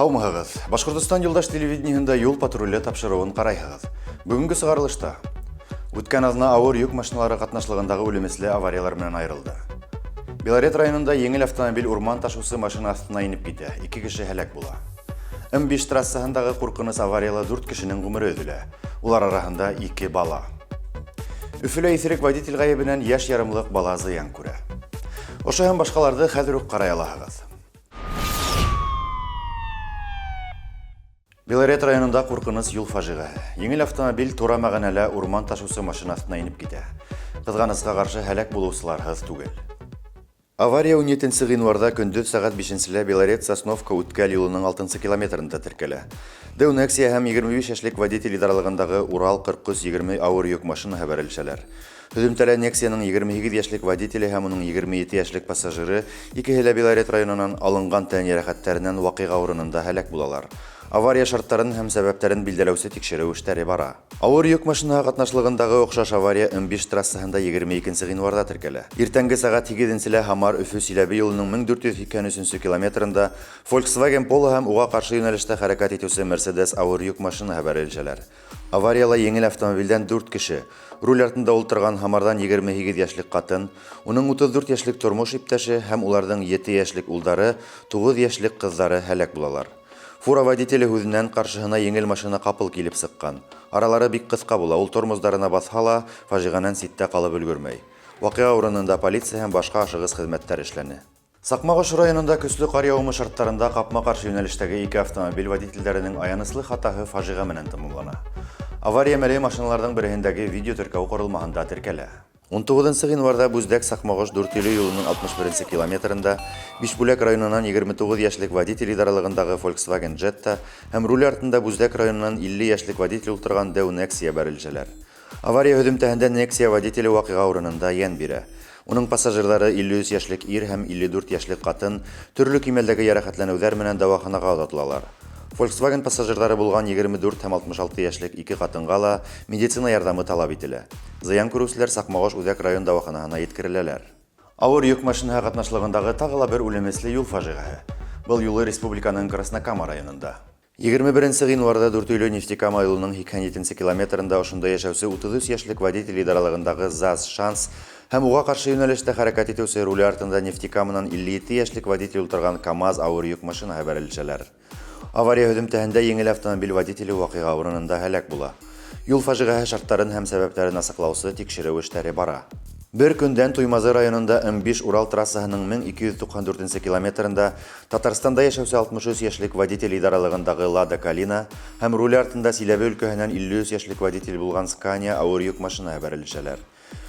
Һаумыһығыҙ! Башҡортостан юлдаш телевидениеһында юл патруле тапшырыуын ҡарайһығыҙ. Бөгөнгө сығарылышта үткән аҙна ауыр йөк машиналары ҡатнашлығындағы үлемесле авариялар менән айырылды. Белорет районында еңел автомобиль урман ташыусы машина аҫтына инеп китә, ике кеше һәләк була. М5 трассаһындағы ҡурҡыныс аварияла дүрт кешенең ғүмере өҙөлә. Улар араһында ике бала. Өфөлә иҫерек водитель ғәйебенән йәш ярымлыҡ бала зыян күрә. Ошо һәм башҡаларҙы хәҙер үк ҡарай алаһығыҙ. Белорет районында ҡурҡыныс юл фажиғәһе. Еңел автомобиль тура мәғәнәлә урман ташыусы машина аҫтына инеп китә. Ҡыҙғанысҡа ҡаршы һәләк булыусыларһыҙ түгел. Авария 17 ғинварҙа көндөҙ сәғәт бишенселә Белорет-Сосновка үткәл юлының алтынсы километрында теркәлә. Дэу Нексия һәм 25 йәшлек водитель идаралығындағы Урал 4320 ауыр йөк машинаһы бәрелешәләр. Һөҙөмтәлә Нексияның 28 йәшлек водителе һәм уның 27 йәшлек пассажиры, икеһе лә Белорет районынан, алынған тән йәрәхәттәренән ваҡиға урынында һәләк булалар. Авария шарттарын һәм сәбәптәрен билдәләүсе тикшереү эштәре бара. Ауыр йөк машинаһы ҡатнашлығындағы оҡшаш авария М5 трассаһында 22 ғинварҙа теркәлә. Иртәнге сәғәт һигеҙенселә Һамар-Өфө Силәбе юлының 1483 километрында Volkswagen Polo һәм уға ҡаршы йүнәлештә хәрәкәт итеүсе Mercedes ауыр йөк машинаһы бәрелешәләр. Аварияла еңел автомобилдән дүрт кеше, руль артында ултырған Һамарҙан 28 йәшлек ҡатын, уның 34 йәшлек тормош иптәше һәм уларҙың 7 йәшлек улдары, 9 йәшлек ҡыҙҙары һәләк булалар. Фура водителе һүҙенән ҡаршыһына еңел машина ҡапыл килеп сыҡҡан. Аралары бик ҡыҫҡа була, ул тормоздарына баҫһа ла, фажиғәнән ситтә ҡалып өлгөрмәй. Ваҡиға урынында полиция һәм башҡа ашығыс хеҙмәттәр эшләне. Саҡмағош районында көслө ҡар яуымы шарттарында ҡапма-ҡаршы йүнәлештәге ике автомобиль водителдәренең аяныслы хатаһы фажиғә менән тамамлана. Авария мәле машиналарҙың береһендәге видеотеркәү ҡоролмаһында теркәлә. 19 ғинварҙа Бүздәк Саҡмағош Дүртөйлө юлының 61 километрында Бишбүләк районынан 29 йәшлек водитель идаралығындағы Volkswagen Jetta һәм руль артында Бүздәк районынан 50 йәшлек водитель ултырған Дэу Nexia бәрелешәләр. Авария һөҙөмтәһендә Nexia водителе ваҡиға урынында йән бирә. Уның пассажирҙары 53 йәшлек ир һәм 54 йәшлек ҡатын төрлө кимәлдәге йәрәхәтләнеүҙәр менән дауаханаға оҙатылалар. Volkswagen пассажирҙары булған 24 һәм 66 йәшлек ике ҡатынға ла медицина ярҙамы талап ителә. Зыян күреүселәр Саҡмағош үҙәк район дауаханаһына еткереләләр. Ауыр йөк машинаһы ҡатнашлығындағы тағы ла бер үлемесле юл фажиғәһе. Был юлы республиканың Краснокама районында. 21 ғинварҙа Дүртөйлө Нефтекама юлының 87 километрында ошонда йәшәүсе 33 йәшлек водитель идаралығындағы ЗАЗ Шанс һәм уға ҡаршы йүнәлештә хәрәкәт итеүсе руле артында Нефтекаманан 57 йәшлек водитель ултырған КАМАЗ ауыр йөк машинаһы бәрелешәләр. Авария һөҙөмтәһендә еңел автомобиль водителе ваҡиға урынында һәләк була. Юл фажиғәһе шарттарын һәм сәбәптәрен асыҡлаусы тикшереү эштәре бара. Бер көндән Туймазы районында М5 Урал трассаһының 1294 километрында Татарстанда йәшәүсе 63 йәшлек водитель идаралығындағы Лада Калина һәм руль артында Силәбе өлкәһенән 53 йәшлек водитель булған Скания ауыр йөк машинаһы бәрелешәләр.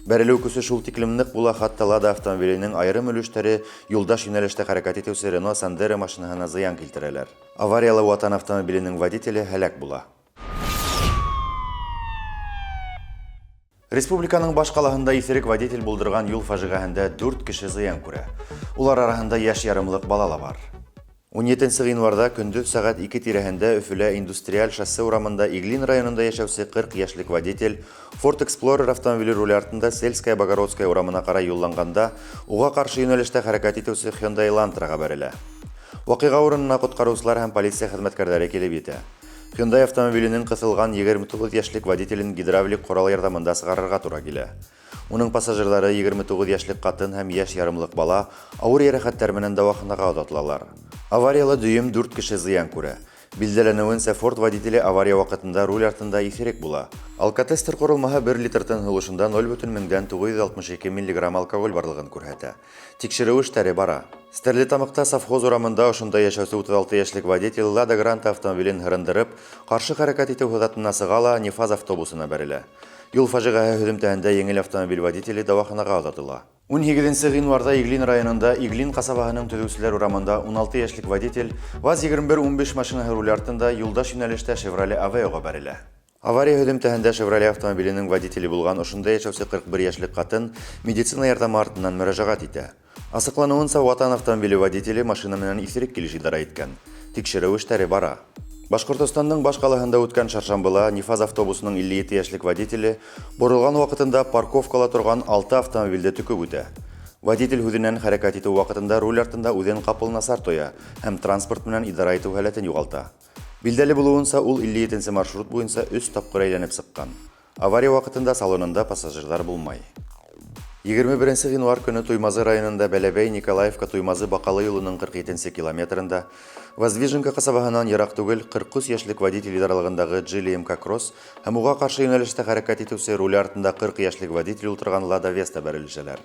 Бәрелеү көсө шул тиклем ныҡ була, хатта Лада автомобиленең айырым өлөштәре юлдаш йүнәлештә хәрәкәт итеүсе Рено Сандеро машинаһына зыян килтерәләр. Аварияла Ватан автомобиленең водителе һәләк була. Республиканың баш ҡалаһында иҫерек водитель булдырған юл фажиғәһендә дүрт кеше зыян күрә. Улар араһында йәш ярымлыҡ бала ла бар. 17 ғинварҙа көндөҙ сәғәт 2 тирәһендә Өфөлә Индустриаль шоссе урамында Иглин районында йәшәүсе 40 йәшлек водитель Ford Explorer автомобиле руле артында Сельская Богородская урамына ҡарай юлланғанда уға ҡаршы йүнәлештә хәрәкәт итеүсе Hyundai Elantra-ға бәрелә. Ваҡиға урынына ҡотҡарыусылар һәм полиция хеҙмәткәрҙәре килеп етә. Hyundai автомобиленең ҡыҫылған 29 йәшлек водителен гидравлик ҡорал ярҙамында сығарырға тура килә. Уның пассажирҙары 29 йәшлек ҡатын һәм йәш ярымлыҡ бала ауыр йәрәхәттәр менән дауаханаға оҙатылалар. Аварияла дөйөм дүрт кеше зыян күрә. Билдәләнеүенсә, Ford водителе авария ваҡытында руль артында иҫерек була. Алкотестер ҡоролмаһы 1 литр тын һулышында 0,962 миллиграмм алкоголь барлығын күрһәтә. Тикшереү эштәре бара. Стәрлетамаҡта совхоз урамында ошонда йәшәүсе 36 йәшлек водитель Лада Гранта автомобилен һырындырып, ҡаршы хәрәкәт итеү һыҙатына сыға ла Нефаз автобусына бәрелә. Юл фажиғәһе һөҙөмтәһендә еңел автомобиль водителе дауаханаға оҙатыла. 18 ғинварҙа Иглин районында Иглин ҡасабаһының Төҙөүселәр урамында 16 йәшлек водитель ВАЗ 2115 машинаһы руль артында юлдаш йүнәлештә Chevrolet Aveo-ға бәрелә. Авария һөҙөмтәһендә Chevrolet автомобиленең водителе булған ошонда йәшәүсе 41 йәшлек ҡатын медицина ярҙамы артынан мөрәжәғәт итә. Асыҡланыуынса, Ватан автомобиле водителе машина менән иҫерек килеш идара иткән. Тикшереү эштәре бара. Башҡортостандың баш ҡалаһында үткән шаршамбыла Нефаз автобусының 57 йәшлек водителе боролған ваҡытында парковкала торған 6 автомобилде төкөп үтә. Водитель һүҙенән, хәрәкәт итеү ваҡытында руль артында үҙен ҡапыл насар тоя һәм транспорт менән идара итеү һәләтен юғалта. Билдәле булыуынса, ул 57 нсе маршрут буйынса өс тапҡыр әйләнеп сыҡҡан. Авария ваҡытында салонында пассажирҙар булмай. 21 нсе ғинвар көнө Туймазы районында Бәләбәй, Николаевка, Туймазы, Баҡалы юлының 47 нсе километрында Воздвиженка ҡасабаһынан ерак түгел 43 йәшлек водитель идаралығындағы Джили МК Кросс һәм уға ҡаршы йүнәлештә хәрәкәт итеүсе руль артында 40 йәшлек водитель ултырған Лада Веста бәрелешәләр.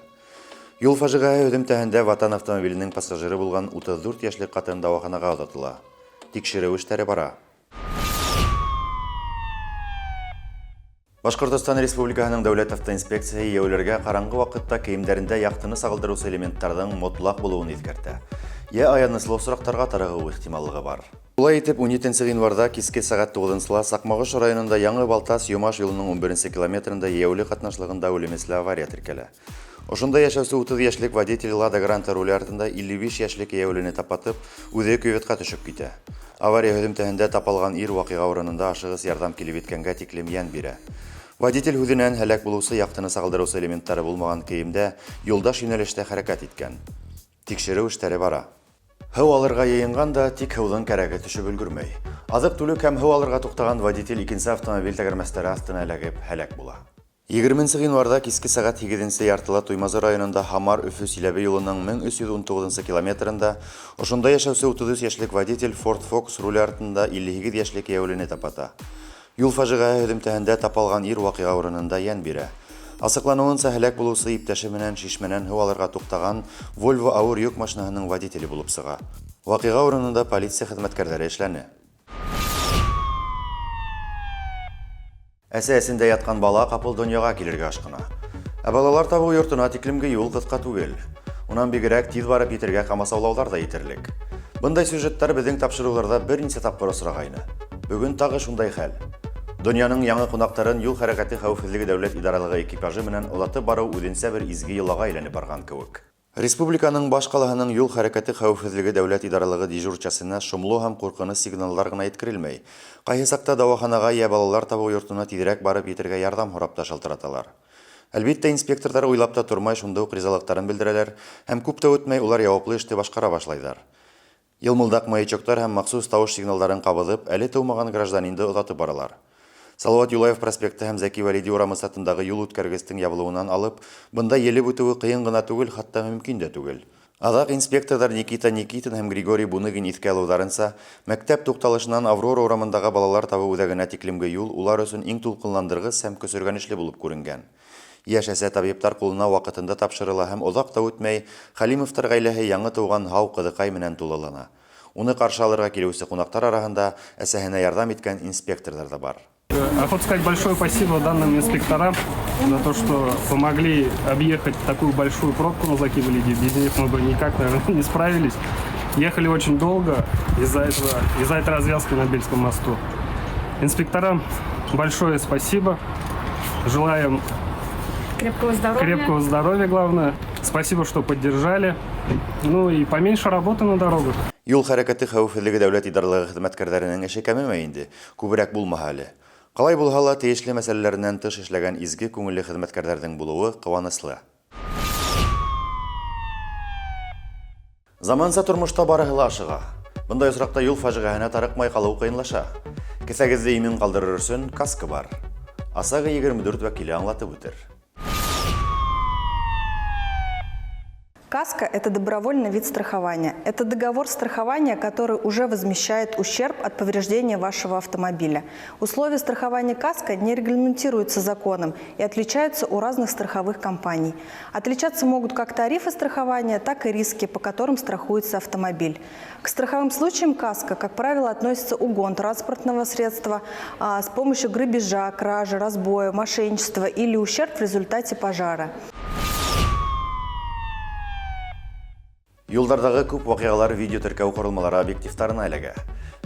Юл фажиғәһе һөҙөмтәһендә Ватан автомобиленең пассажиры булған 34 йәшлек ҡатын дауаханаға оҙатыла. Тикшереү эштәре бара. Башҡортостан Республикаһының Дәүләт автоинспекцияһы йәйәүлеләргә ҡараңғы ваҡытта кейемдәрендә яҡтыны сағылдырыусы элементтарҙың мотлаҡ булыуын иҫкәртә. Йә аяныслы осраҡтарға тарығыу ихтималлығы бар. Шулай итеп, 17 ғинварҙа киске сәғәт туғыҙынсыла Саҡмағош районында Яңы Балтас Йомаш юлының 11 километрында йәйәүле ҡатнашлығында үлемесле авария теркәлә. Ошонда йәшәүсе 30 йәшлек водитель Лада Гранта руле артында 55 йәшлек йәйәүлене тапатып, үҙе кюветҡа төшөп китә. Авария һөҙөмтәһендә тапалған ир ваҡиға урынында ашығыс ярҙам килеп еткәнгә тиклем йән бирә. Водитель һүҙенән, һәләк булыусы яҡтыны сағылдырыусы элементтары булмаған кейемдә юлдаш йүнәлештә хәрәкәт иткән. Тикшереү эштәре бара. Һыу алырға йыйынған да, тик һыуҙың кәрәге төшөп өлгөрмәй. Аҙыҡ-түлек һәм һыу алырға туҡтаған водитель икенсе автомобиль тәгәрмәстәре аҫтына эләгеп һәләк була. 20 ғинварҙа киске сәғәт һигеҙенсе яртыла Туймазы районында Һамар-Өфө Силәбе юлының 1319 километрында ошонда йәшәүсе 33 йәшлек водитель Ford Focus руле артында 58 йәшлек йәйәүлене тапата. Юл фажиғәһе һөҙөмтәһендә тапалған ир ваҡиға урынында йән бирә. Асыҡланыуынса, һәләк булыусы иптәше менән шишмәнән һыу алырға туҡтаған Volvo ауыр йөк машинаһының водителе булып сыға. Ваҡиға урынында полиция хеҙмәткәрҙәре эшләне. Әсә эсендә ятҡан бала ҡапыл донъяға килергә ашҡына. Ә балалар табыу йортона тиклемге юл ҡыҫҡа түгел. Унан бигерәк тиҙ барып етергә ҡамасаулауҙар ҙа етерлек. Бындай сюжеттар беҙҙең тапшырыуҙарҙа бер нисә тапҡыр осрағайны. Бөгөн тағы шундай хәл. Донъяның яңы ҡунаҡтарын юл хәрәкәте хәүефһеҙлеге дәүләт идаралығы экипажы менән оҙатып барыу үҙенсә бер изге йолаға әйләнеп барған кеүек. Республиканың баш ҡалаһының юл хәрәкәте хәүефһеҙлеге дәүләт идаралығы дежур частена шомло һәм ҡурҡыныс сигналдар ғына еткерелмәй. Ҡайһы саҡта дауаханаға йә балалар табыу йортона тиҙерәк барып етергә ярҙам һорап та шылтыраталар. Әлбиттә, инспекторҙар уйлап та тормай шунда уҡ ризалыҡтарын белдерәләр һәм күп тә үтмәй улар яуаплы эште башҡара башлайҙар. Йылмылдаҡ маячоктар һәм махсус тауыш сигналдарын ҡабыҙып, әле тыумаған гражданинды оҙатып баралар. Салауат Юлаев проспекты һәм Зәки Вәлиди урамы сатындағы юл үткәргестең ябылыуынан алып, бында елеп үтеүе ҡыйын ғына түгел, хатта мөмкин дә түгел. Аҙаҡ инспекторҙар Никита Никитин һәм Григорий Буныгин иҫкә алыуҙарынса, мәктәп туҡталышынан Аврора урамындағы балалар табыу үҙәгенә тиклемге юл улар өсөн иң тулҡынландырғыс һәм көсөргәнешле булып күренгән. Йәш әсә табиптар ҡулына ваҡытында тапшырыла һәм оҙаҡ та үтмәй, Хәлимовтар ғаиләһе яңы тыуған һау ҡыҙыҡай менән тулылана. Уны ҡаршы алырға килеүсе ҡунаҡтар араһында әсәһенә ярҙам иткән инспекторҙар ҙа бар. Охота сказать большое спасибо данным инспекторам за то, что помогли объехать такую большую пробку на Заки Валиди. Без них мы бы никак, наверное, не справились. Ехали очень долго из-за этого, из-за этой развязки на Бельском мосту. Инспекторам большое спасибо. Желаем крепкого здоровья. Крепкого здоровья, главное. Спасибо, что поддержали. Ну и поменьше работы на дорогах. Юл хәрәкәте хәүефһеҙлеге дәүләт идаралығы хеҙмәткәрҙәренең эше кәмемәй инде, күберәк булмаһа әле. Ҡалай булһа ла, тейешле мәсьәләләренән тыш эшләгән изге күңелле хеҙмәткәрҙәрҙең булыуы ҡыуаныслы. Заманса тормошта барыһы ла ашыға. Бындай осраҡта юл фажиғәһенә тарыҡмай ҡалыу ҡыйынлаша. Кеҫәгеҙҙе имен ҡалдырыр өсөн каска бар. ОСАГО 24 вәкиле аңлатып үтер. Каско – это добровольный вид страхования. Это договор страхования, который уже возмещает ущерб от повреждения вашего автомобиля. Условия страхования каско не регламентируются законом и отличаются у разных страховых компаний. Отличаться могут как тарифы страхования, так и риски, по которым страхуется автомобиль. К страховым случаям каско, как правило, относится угон транспортного средства с помощью грабежа, кражи, разбоя, мошенничества или ущерб в результате пожара. Юлдарҙағы күп ваҡиғалар видео теркәү ҡоролмалары объективтарына эләгә.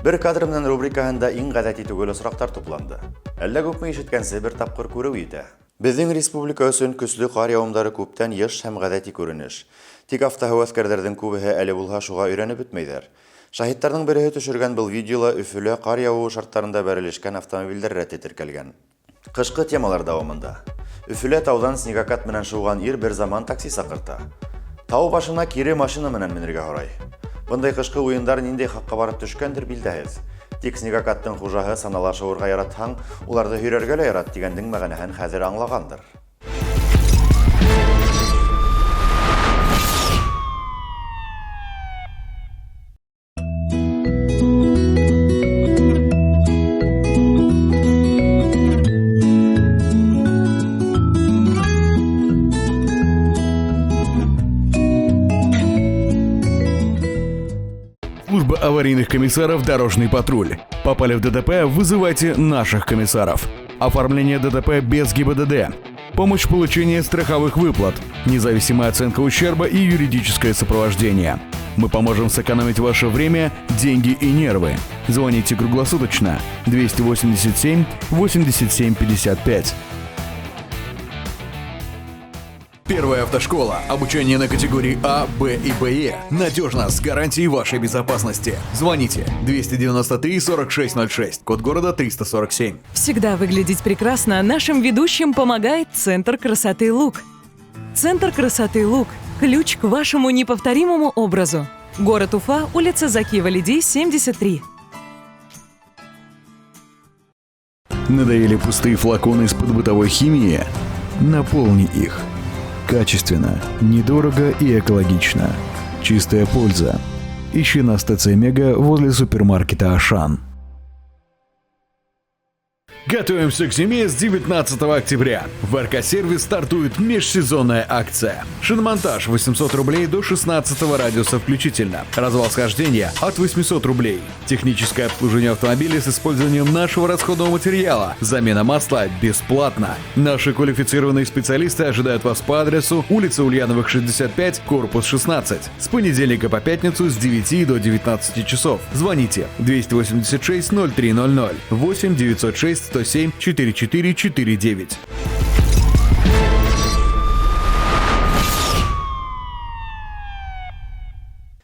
Бер кадр менән рубрикаһында иң ғәҙәти түгел осраҡтар тупланды. Әллә күпме ишеткәнсе бер тапҡыр күреү етә. Беҙҙең республика өсөн көслө ҡар яуымдары күптән йыш һәм ғәҙәти күренеш. Тик автоһәүәҫкәрҙәрҙең күбеһе әле булһа шуға өйрәнеп бөтмәйҙәр. Шаһиттарҙың береһе төшөргән был видеола Өфөлә ҡар яуыуы шарттарында бәрелешкән автомобилдәр рәте теркәлгән. Ҡышҡы темалар дауамында. Өфөлә тауҙан снегокат менән шыуған ир бер заман такси саҡырта. Тау башына кире машина менән менергә һорай. Бындай ҡышҡы уйындар ниндәй хаҡҡа барып төшкәндер билдәһеҙ. Тик снегокаттың хужаһы санала шыуырға яратһаң, уларҙы һөйрәргә лә ярат тигәндең мәғәнәһен хәҙер аңлағандыр. Служба аварийных комиссаров «Дорожный патруль». Попали в ДТП? Вызывайте наших комиссаров. Оформление ДТП без ГИБДД. Помощь в получении страховых выплат. Независимая оценка ущерба и юридическое сопровождение. Мы поможем сэкономить ваше время, деньги и нервы. Звоните круглосуточно 287 87 55. Первая автошкола. Обучение на категории А, Б и БЕ. Надежно, с гарантией вашей безопасности. Звоните 293 4606, код города 347. Всегда выглядеть прекрасно нашим ведущим помогает Центр красоты «Лук». Центр красоты «Лук» – ключ к вашему неповторимому образу. Город Уфа, улица Закиева Лиди, 73. Надоели пустые флаконы из-под бытовой химии? Наполни их. Качественно, недорого и экологично. Чистая польза. Ищи нас в ТЦ «Мега» возле супермаркета «Ашан». Готовимся к зиме с 19 октября. В РК-сервис стартует межсезонная акция. Шиномонтаж 800 рублей до 16 радиуса включительно. Развал схождения от 800 рублей. Техническое обслуживание автомобиля с использованием нашего расходного материала. Замена масла бесплатно. Наши квалифицированные специалисты ожидают вас по адресу улица Ульяновых, 65, корпус 16. С понедельника по пятницу с 9 до 19 часов. Звоните 286 0300 8 906 107 4449.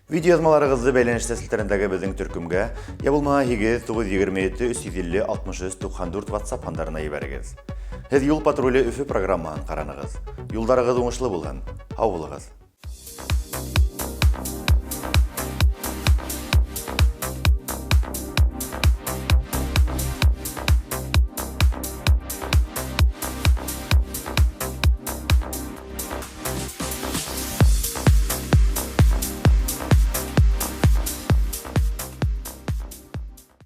Видеоязмаларығыҙҙы бәйләнештә селтәрендәге беҙҙең төркөмгә, я булмаһа 8 927 350 63 94 WhatsApp һандарына ебәрегеҙ. Һеҙ Юл патруле Өфө программаһын ҡаранығыҙ. Юлдарығыҙ уңышлы булһын. Һау булығыҙ.